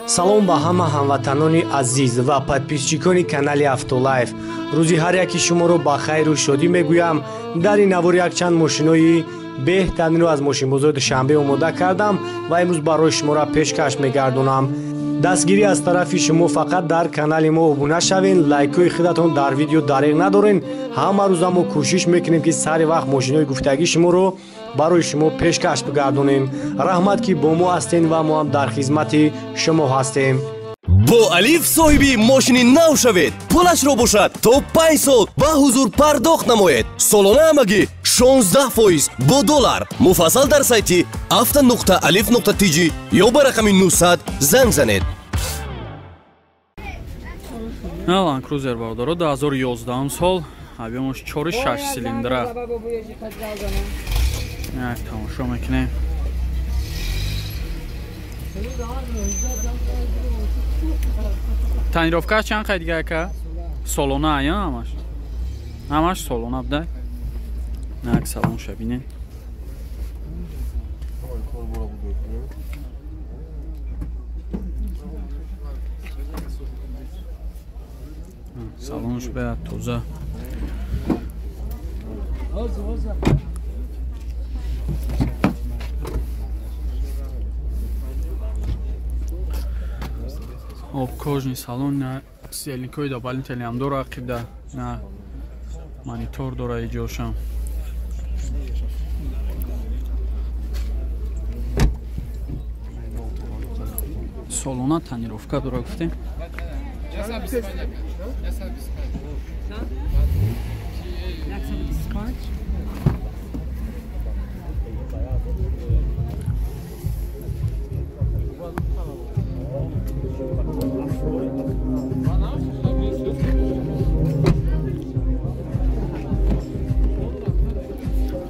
Салом ба ҳама ҳамватанони азиз ва подписчикони канали Автолайф. Рӯзи ҳар яки шуморо ба хайру шодӣ мегӯям. Дар ин навор якчанд мошинои беҳтаринро аз мошинбозори Душанбе омода кардам ва имрӯз барои шуморо пешкаш мегардонам. Дастгирӣ аз тарафи шумо фақат дар канали мо обуна шавен, лайкҳои худатон дар видео дареғ надорен. Ҳама рӯза мо кӯшиш мекунем, ки сари вақт мошинои гуфтагии шуморо барои шумо пешкаш бигардонем. Раҳмат, ки бо мо ҳастен ва мо ҳам дар хизмати шумо ҳастем. Бо Алиф соҳиби мошини нав шавед. Пулашро бошад то 5 сол ба ҳузур пардохт намоед. Солона ҳамагӣ 16% бо доллар. Муфассал дар сайти avto.alif.tj ё ба рақами 900 занг занед. Land Cruiser бародаро 2011 сол, объёмаш 4.6 силиндра. Як тамошо мекунем. Тонировка чанд қай дига ака? Солона ая ҳамаш? Ҳамаш солона буда. Як салон шабинен. Салонш беяд тоза. Об кожный салон, на сидельникҳои дополнительный дора, қибда на монитор дора иҷошам. Солона тонировка дора гуфтем.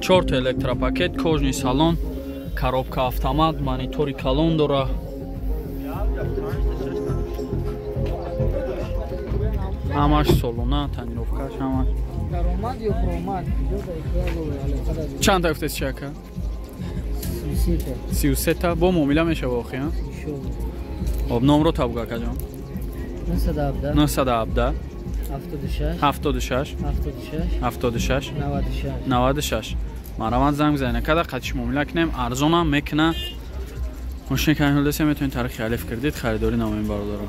Чорта электропакет, кожный салон, коробка автомат, монитори калон дора. Ҳамаш солона, тонировкаш ҳамаш. Чанд та гуфтед чи ака? 33 та. Бо муомила мешава охи, а? Хоб, номро та буга акаҷон. 917 76 76 96. Марамат занг бизанед. Када қатиш муомила кунем, арзонам мекуна. Мошини каналдеса метавонед тариқи Алиф кредит харидорӣ намоем бародарон.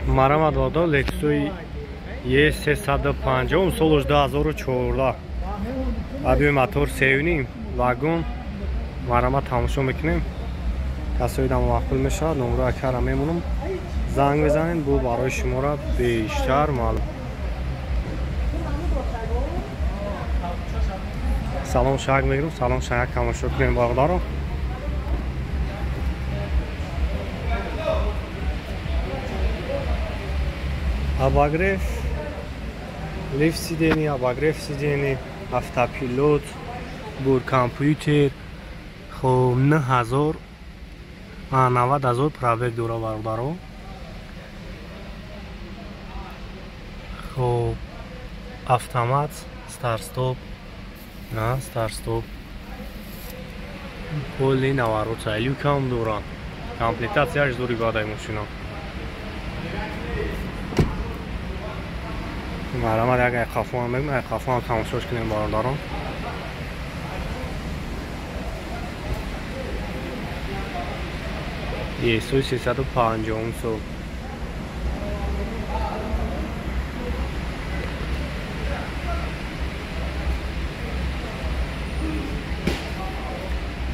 Марамат бародар, Lexus E350 солаш 2014. Объёми мотор 3.5 вагон. Марамат тамошо мекунем. Касои дам маъқул мешавад, номро акара мемонам. Занг бизанед, бу барои шуморо бештар маълум. Салон шаг мегирам, салон шаг тамошо кунем бародарон. Обогрев, лифт сидений, обогрев сидений, автопилот, бур компьютер. Хоб 9000 90000 пробег дора бародаро. Хоб автомат, старт-стоп, на старт-стоп. Полный наворот, люкам дора. Комплектацияш дори бадай мошина. Марамат як қафо ҳам мегӯям, қафо ҳам тамошош кунем бародарон. Есуи 350 сол.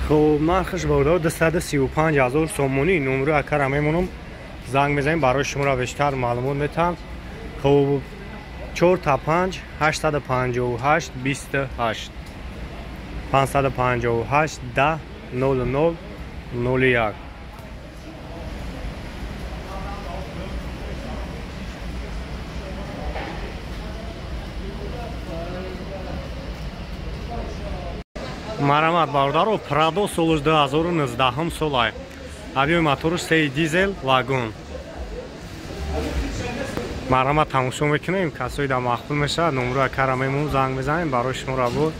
Хоб нархаш бародар 235,000 сомонӣ. Номро акара мемонам, занг мезанем, барои шуморо бештар маълумот метаҳам. Хоб 4 та 5 858 28 558 10 00 01. Марамат бародаро, Прадо солаш 2019 солай. Объёми мотораш 3 дизел вагон. Марамат тамошо мекунем, касои да маъқул мешавад, номро акара мемонам, занг мезанем, барои шуморо бо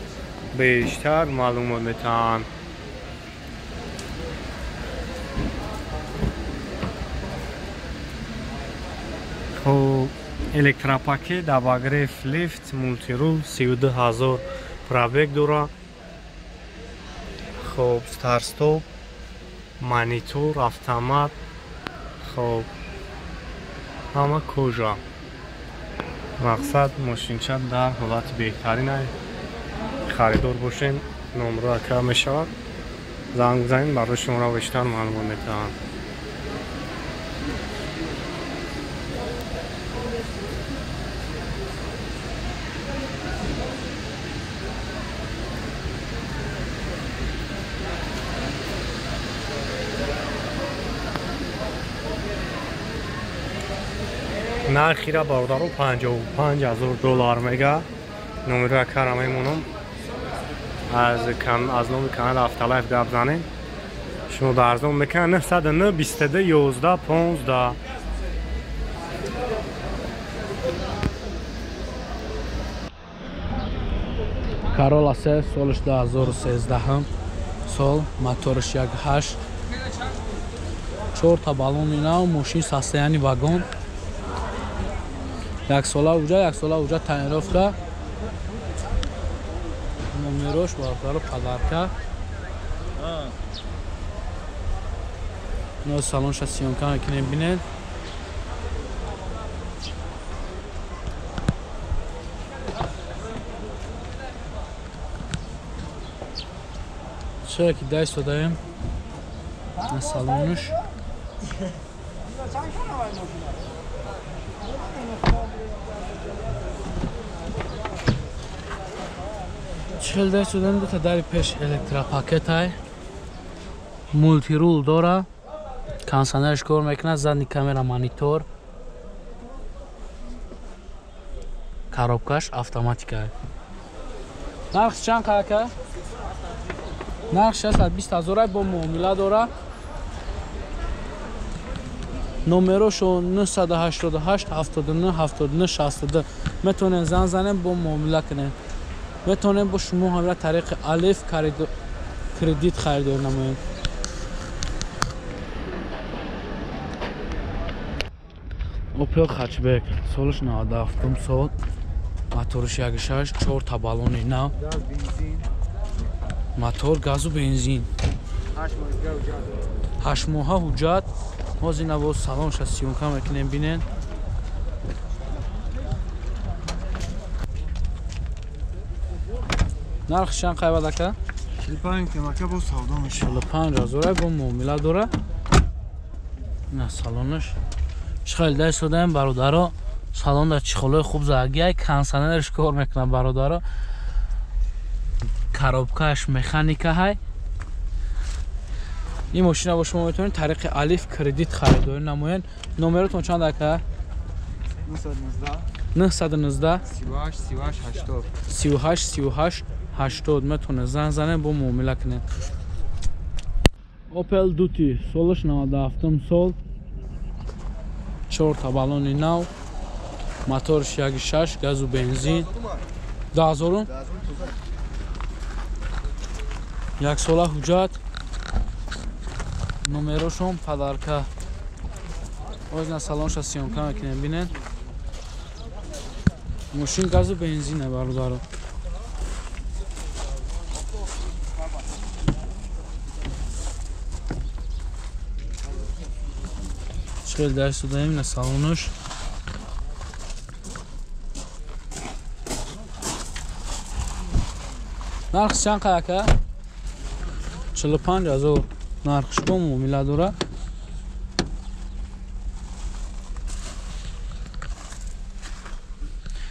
бештар маълумот метаҳанд. Хуб, электропакет, обогрев, лифт, мультирул, 32000 пробег дора. Хуб, старт-стоп, монитор, автомат. Хуб, ҳама кожа. Мақсад мошинча дар ҳолати беҳтарин аст. Харидор бошем, номро ака мешавад. Занг бизанед, барои шуморо бештар маълумот метавонанд. Нархира бародаро $55,000 мега. Номеро акара мемонам. Аз номи канали Автолайф гап занем. Шумо дар арзон мекунад 909 22 11 15. Corolla 3 солиш 2013 сол, моторш 1.8, 4 та баллони нав, мошин состоянии вагон. Як сола уҷа тонировка. Номерош бародаро подарка. Но салонша съёмка мекунем, бинед. Чаро ки даст додаем на салонш. Чел даст додаем дута дари пеш электропакетай. Мултирул дора. Кондиционерш кор мекунад, задний камера, монитор. Коробкаш автоматика. Нарх чанд ака? Нарх 620 000 бо муомила дора. Номерошо 988 79 79 62. Метавонед занг занем, бо муомила кунед. Метавонем бо шумо ҳамра тариқи Алиф кредит харидор намоед. Opel Hatchback, солиш 97 сол, моторш 1.6, 4 та баллони нав. Мотор, газу, бензин. 8 моҳа ҳуҷҷат. Ҳозир наво салонша съёмка мекунем, бинед. Нарх чанд қайвад ака? 45 ака, бо савдо мешавад. 45 000 бо муомила дора. На салонаш. Чӣ хеле даст додаем бародаро. Салон дар чӣ хуб загиай, кондиционерш кор мекунад бародаро. Коробкаш механика ҳай. Ин мошина бо шумо метавонед тариқи Алиф кредит харидорӣ намоед. Номеротон чанд ака? 919 38 38 80. 38 38 80. Метавонед занг занед, бо муомила кунед. Opel Duty, солаш 97 сол, 4 та баллони нав, моторш 1.6, газу бензин. 10000. Як сола ҳуҷҷат. Номерошон подарка. Озна салонша съёмка мекунем, бинед. Мошин газу бензине бародаро. Чӣ даст додаем на салонаш. Нарх чанд ака? 45 000 нархш бо муомила дора.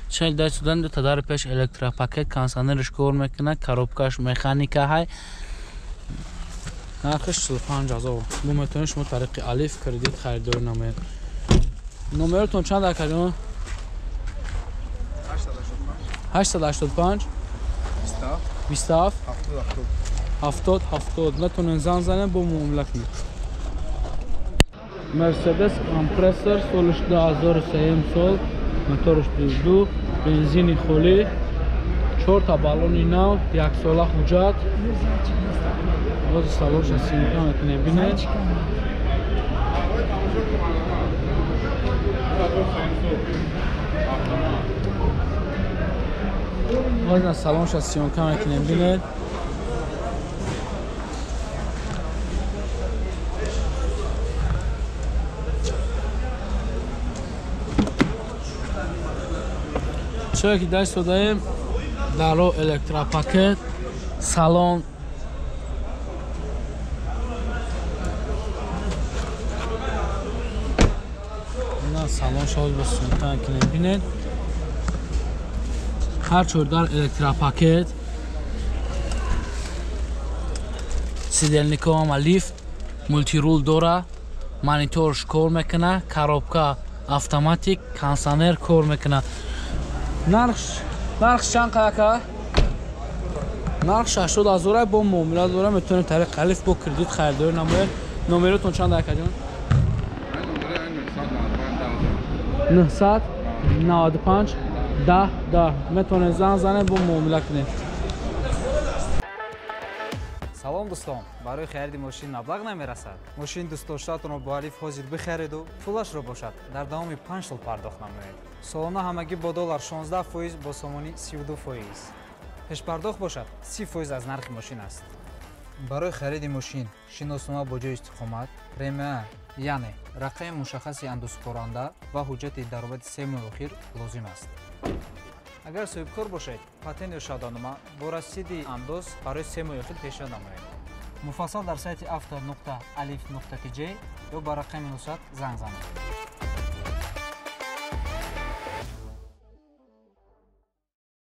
Чел даст додан дута дар пеш электропакет, кондиционерш кор мекунад, коробкаш механика ҳай. Нархш 45 000. Бо метавонед шумо тариқи Алиф кредит харидорӣ намоед. Номеротон чанд ака ҷон? 885 27 70 70. Метавонед занг занед, бо муомила кунед. Mercedes Kompressor, солиш 2003 сол, моторш 22, бензини холӣ, 4 та баллони нав, як сола ҳуҷҷат. Боз салонша съёмка мекунем, бинед. Ҳозир салонша съёмка мекунем, бинед. Чое ки даст додаем, даро электропакет, салон на салон шоз бо съёмка мекунем, бинед. Ҳар чор дар электропакет, сидельников ама лифт, мултирул дора, мониторш кор мекуна, коробка автоматик, кондиционер кор мекуна. Нарх чанд ака? Нарх 80 ҳазор бо муомила дора, метавонед тариқ алиф бо кредит харидорӣ намоед. Номеротон чанд ака ҷон? 995 10 10. Метавонед занг занед, бо муомила кунед. Салом дӯстон, барои хариди мошин маблағ намерасад. Мошини дӯстдоштаатонро бо Алиф ҳозир бихариду пулашро бошад дар давоми 5 сол пардохт намоед. Солона ҳамагӣ бо доллар 16%, бо сомонӣ 32%. Пешпардохт бошад 30% аз нархи мошин аст. Барои хариди мошин шиноснома бо ҷои истиқомат, РМА, яъне рақами мушаххаси андозсупоранда ва ҳуҷҷати даромади 3 моҳи охир лозим аст. Агар соҳибкор бошед, патент ё шаҳодатнома бо расиди андоз барои 3 моҳи охир пешниҳод намоед. Муфассал дар сайти auto.alif.tj ё ба рақами 900 занг занед.